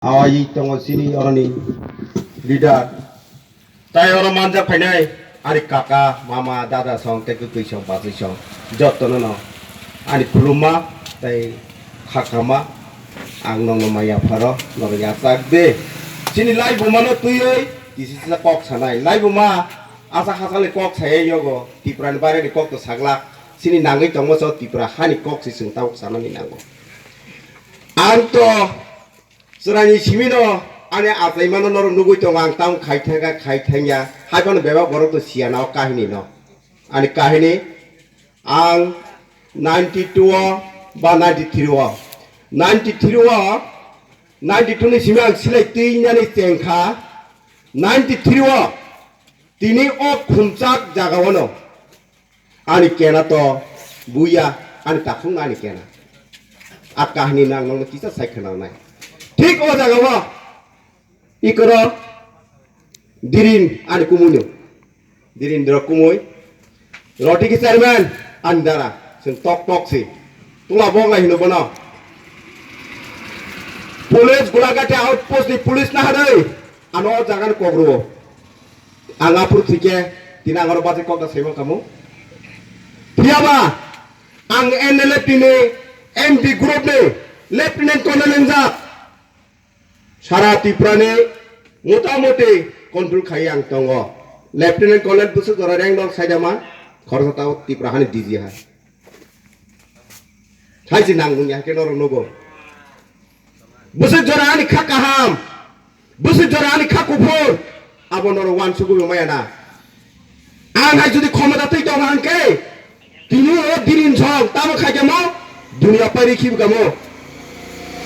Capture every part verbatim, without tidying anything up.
Awai tongo chini oroni leader. Tai oro manjak phainai ani kaka, mama, dada song tei kwtwi song, bachwi song. Jottono no ani khulumma tei khakama ang nongno maya pharo norok yachak de. Chini laibuma no twiwi kisisa kok sanai. Laibuma asa hachal ni kok saya yogo. Tipra ni bare ni kok to saglak. Chini nangwi tongma so Tipra hani kok si chwng tabuk sanani nango. Ang to chwraini simi no ani achaimano norok nugwi tongo, ang tamo khai thangkha, khai thangya. Hai phano bebak borok to siya na o kahini no. Ani kahini ang ninety two o ba ninety three o, ninety three o, ninety two ni simi ang silai twi nani chengkha. Ninety three o tini o khumchak jaga o no ani kena to buya, ani takhung ani kena. A kahini nang nang kisa sai khna nai. Thik o jaga o ikoro Dirin ani kumui no. Dirindra Kumui, Rotiki chairman, ani dara, chwng tok tok si. Tula bok lai hino bono. Police Gulagati outpost ni police na hadai, ano o jaga ni kok rwo. Ang aphuru thike, tini ang oro bachai kok da saimang kamu. Phiyaba, ang N L F T ni M D group ni Lieutenant Colonel wngjak. Sara Tripura ni motamoti control khai ang tongo. Lieutenant Colonel bwswk jora rank dol saidama, khoroksa tao Tripura hani D G hai. Hai si nang nung ya ke norok nugo. Bwswk jora ani kha kaham, bwswk jora ani kha kuphur, abo norok wansugwi maya na. Ang hai jodi khomota twi tong hang khe, tini o dirin song tamo khai khe mo, dunia pairi khibi kamo.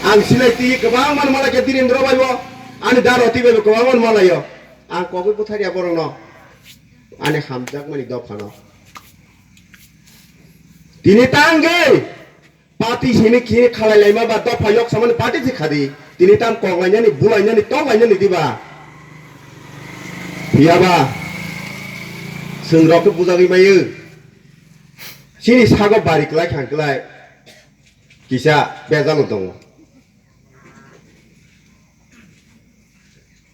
Ang silai twi kwbang man malai khe dirin rw bai bo, ani daro twi bai bo kwbang man malai yo. Ang kogwi bwthar ya borok no, ani hamjak mani dopha no. Tini tangwi, Party sini khe khalai laima ba dopha yok samani party se khadi. Tini tam kok lainani, bu lainani, tok lainani diba? Phiyaba chwng rok khe bujagwi mayo. Chini sago bari klai khang klai kisa bejalo tongo.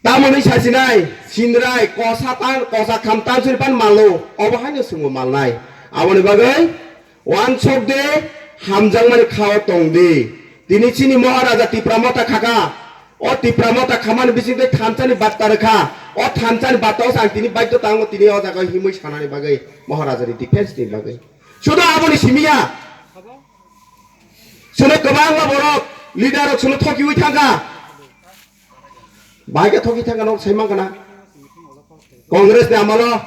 Tamoni sasinai, sinrai, kosa tan, kosa kham tan suri pan malo, obo haino swngo malnai. Aboni bagwi, wansok de, hamjakmani khao tong de. Tini chini Maharaja Tipra Motha khaka, o Tipra Motha khamani bisingtwi thansa ni batta rwkha, o thansa ni batta o ang tini baidhota wngo tini o jaga himwi sanani bagwi, Maharaja ni defense ni bagwi. Sudo aboni simiya. Chwngno kwbangma borok leader rok chwngno thokiwi thangkha. Bahai khe thoki thangkha nok sai mankha na. Congress ni amalo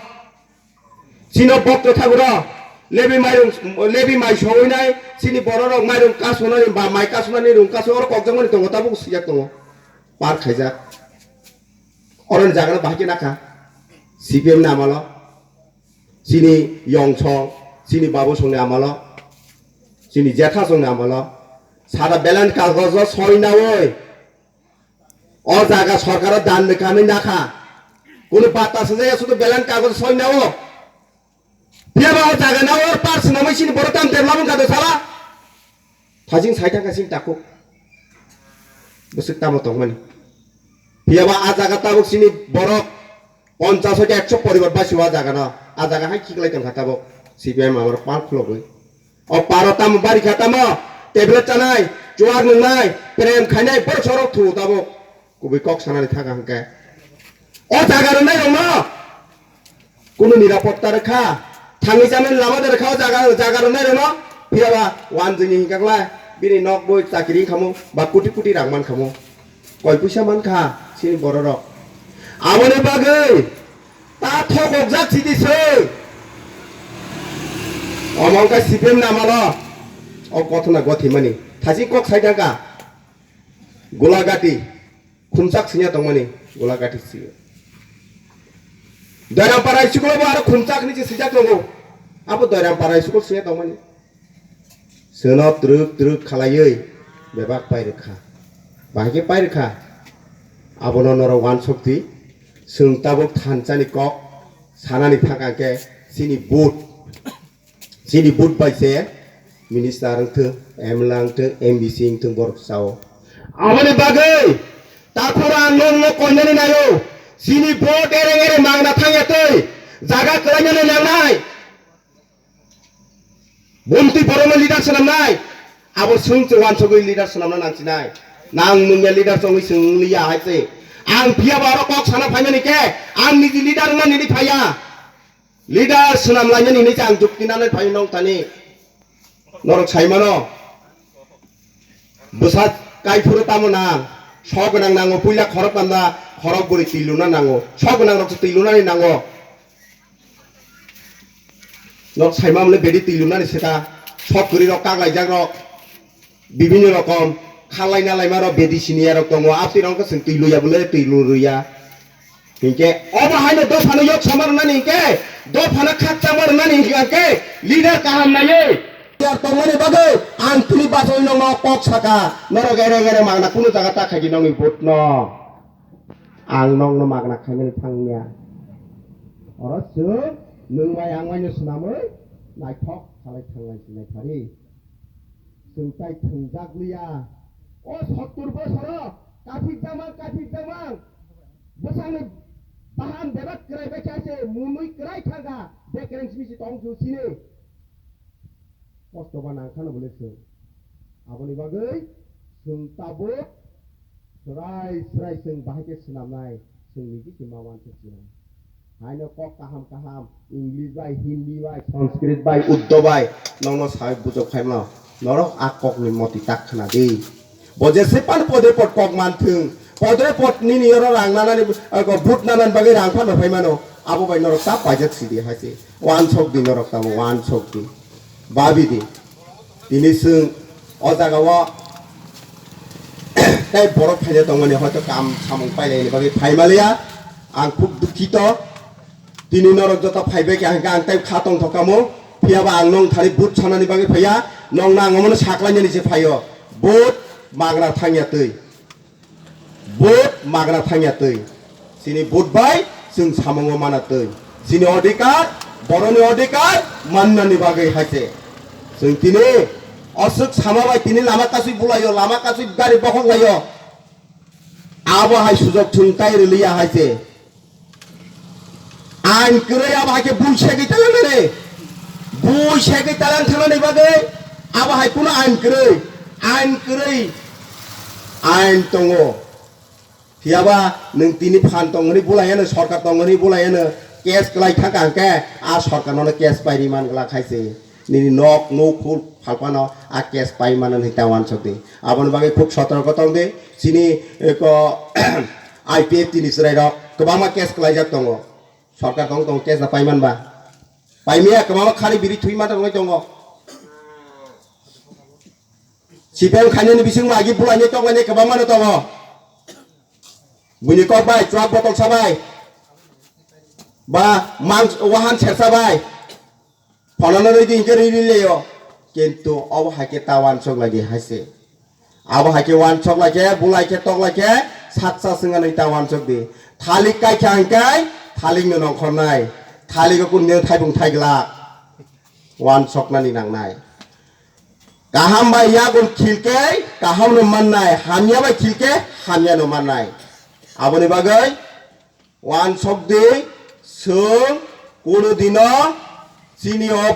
chino bok to thaguro lebi mairung lebi mai sowinai chini borok rok mairung kasonani ba mai kasonani rung kaso oro kokjakmani tongo tabuk sijak tongo. Par khaijak. Oroni jagano bahai khe nakha. C P M ni amalo. Chini yong song, chini babu songni amalo, chini jetha songni amalo, sara belen kagojo soi naoi, o jaga sorkaro dan ni kami nakha, kunu batta sajaya sudu belen kagojo soi nao, phiyaba o jaga nao par swnamwi chini borok tam develop wngkha do sala, thajing sai thangkha chini takhuk, bwswk tamo tongmani, phiyaba a jaga tabuk chini borok Ponchas hoite ekso poribar basi o jaga no. A jaga hai khiklai tongkha tabuk. C P M amar pal khulogwi. O paro tamo bari kha tamo. Tablet chanai, chuwak nungnai, prem khainai, borok sorok thu tabuk. Kubui kok sanani thaka hwnkhe. O jaga rwnai rokno. Kunu nirapotta rwkha. Thangwi chanani lama de rwkha o jaga, jaga rwnai rokno. Phiyaba wanjwini hinkakla. Bini nok boi chakiri wngkhamu. Ba kuti kuti rang mankhamu. Koi puisa mankha chini bororok. Aboni bagwi ta thokokjak sidi se. Omo wngkha C P M namalo. O kothona gothimani. Thasi kok sai thangkha. Gulagati. Khumchak singya tongmani. Gulagati si. Doirampara school bo aro khumchak ni se sijak tongo. Abo Doirampara school singya tongmani. Chwngno twrwk twrwk khalaiwi bebak pai rwkha. Bahai khe pai rwkha. Abono norok wansokdi. Chwng tabuk thansa ni kok sanani thangkha khe chini vote. Chini vote bai se minister wngthwng, M L A wngthwng, M D C wngthwng borok chao. Aboni bagwi Koinani nayo, chini vote ere ere mangna thangya twi, jaga kwlainani nangnai. Bumtwi borokno leader swnamnai, abo swng se wansugwi leader swnamna nangsinai. Nang nungya leader chongwi swng liya hai se. Ang phiya ba oro kok sana phaimani khe, ang niji leader wngna nini phaiya. Leader swnam lainani hinwi se ang jukti nanai phai nong thani. Norok sai mano. Bwsa kaiphuru tamo nang. Sok gwnang nango, puila khorok tanda, khorok bwrwi twi luna nango. Sok gwnang rok se twi lunani nango. Norok sai mamle bedi twi lunani seta. Sok kwrwi rok, kak laijak rok. Bibinno rokom khalai nalai maro bedi siniya rok tongo, apti rok khe chwng twi luya bole twi lu ruya. Hinkhe obo haino dophano yok sama rwnani hinkhe, dophano khakchangma rwnani hinkhe leader kaham naiwi. Leader tongmani bagwi ang tini bachoi nokno kok saka, norok ere ere magna kunu jaga ta khaidi nokni vote no. Ang nokno magna khaimani thangya. Oro chwng nwng bai ang bai no swnamwi naithok khalai thanglai sinai thari. Chwng tai thwngjak liya. O sottur bosoro kaphik jamang, kaphik jamang. Bwsakni bahan bebak kwrai bai kha se, munwi kwrai thangkha. Bekereng simi se tong chu sini. Kosto ba nang khano bole chwng. Aboni bagwi chwng tabuk swrai swrai chwng bahai khe swnamnai, chwng niji se ma uansuk sinai. Haino kok kaham kaham, English bai, Hindi bai, Sanskrit bai, Urdu bai, nokno sai bujok khaimano. Norok a kokni moti tak khna di. Bo jese pan pode pod kok manthwng, pode pod nini oro rang nanani, eh, ko but nanani bagwi rang phano phaimano. Abo bai norok ta paijak sidi hai se. Wansok di norok tamo, wansok di. Babi di. Tini chwng o jaga o tei borok phaina tongmani hoito kam samung painani bagwi phaimaliya. Ang khub dukhito. Tini norok joto phaibai kha hwnkhe ang tei kha tongthok kamo. Phiyaba ang nong thani but sanani bagwi phaiya. Nong nang omono saklainani se phaio. But magra thangya twi. Vote magna thangya twi. Chini vote bai chwng samungo mana twi. Chini odhikar, boroni odhikar mannani bagwi hai se. Chwng tini oswk sama bai tini lama kasui bulaio, lama kasui gari bokhok laio. Abo hai sujok chwng tai rwliya hai se. Ain kwrwi abo hai khe bui segwi talangnani. Bui segwi talang thangnani bagwi abo hai kuno ain kwrwi. Ain kwrwi ain tongo. Phiyaba nwng tini phan tong hwnwi bulai ano, sorkar tong hwnwi bulai ano, case kwlai thangkha hwnkhe a sorkar nono case pai ri man glak hai se. Nini nok, nuk, huk, phalpano a case pai mano hinwi ta uansuk di. Aboni bagwi khub sotorko tong di. Chini, eh, ko, I P F T ni chwrairok kwbangma case kwlaijak tongo. Sorkar tong tong case da pai man ba? Pai maya, kwbangma khani biri thwi ma tongwi tongo. C P M khainani bising ma agi bulainai tonglainai kwbangma no tongo. Buini kok bai, chuak botol sa bai. Ba mang wahan sersa bai. Phonano rwi di hinkhe rwi rwi leyo. Kintu obo hai khe ta uansuk lai di hai se. Abo hai khe uansuk lai khe, bulai khe, tok lai khe, saksa swnganwi ta uansuk di. Thalik kai khe ang kai, thalik no nongkhornai. Thalik o kun ne thaibung thai glak. Uansuknani nangnai. Kaham bai yagun khil khe kaham no mannai, hamya bai khil khe hamya no mannai. Aboni bagwi uansuk di, chwng kunu dino chini o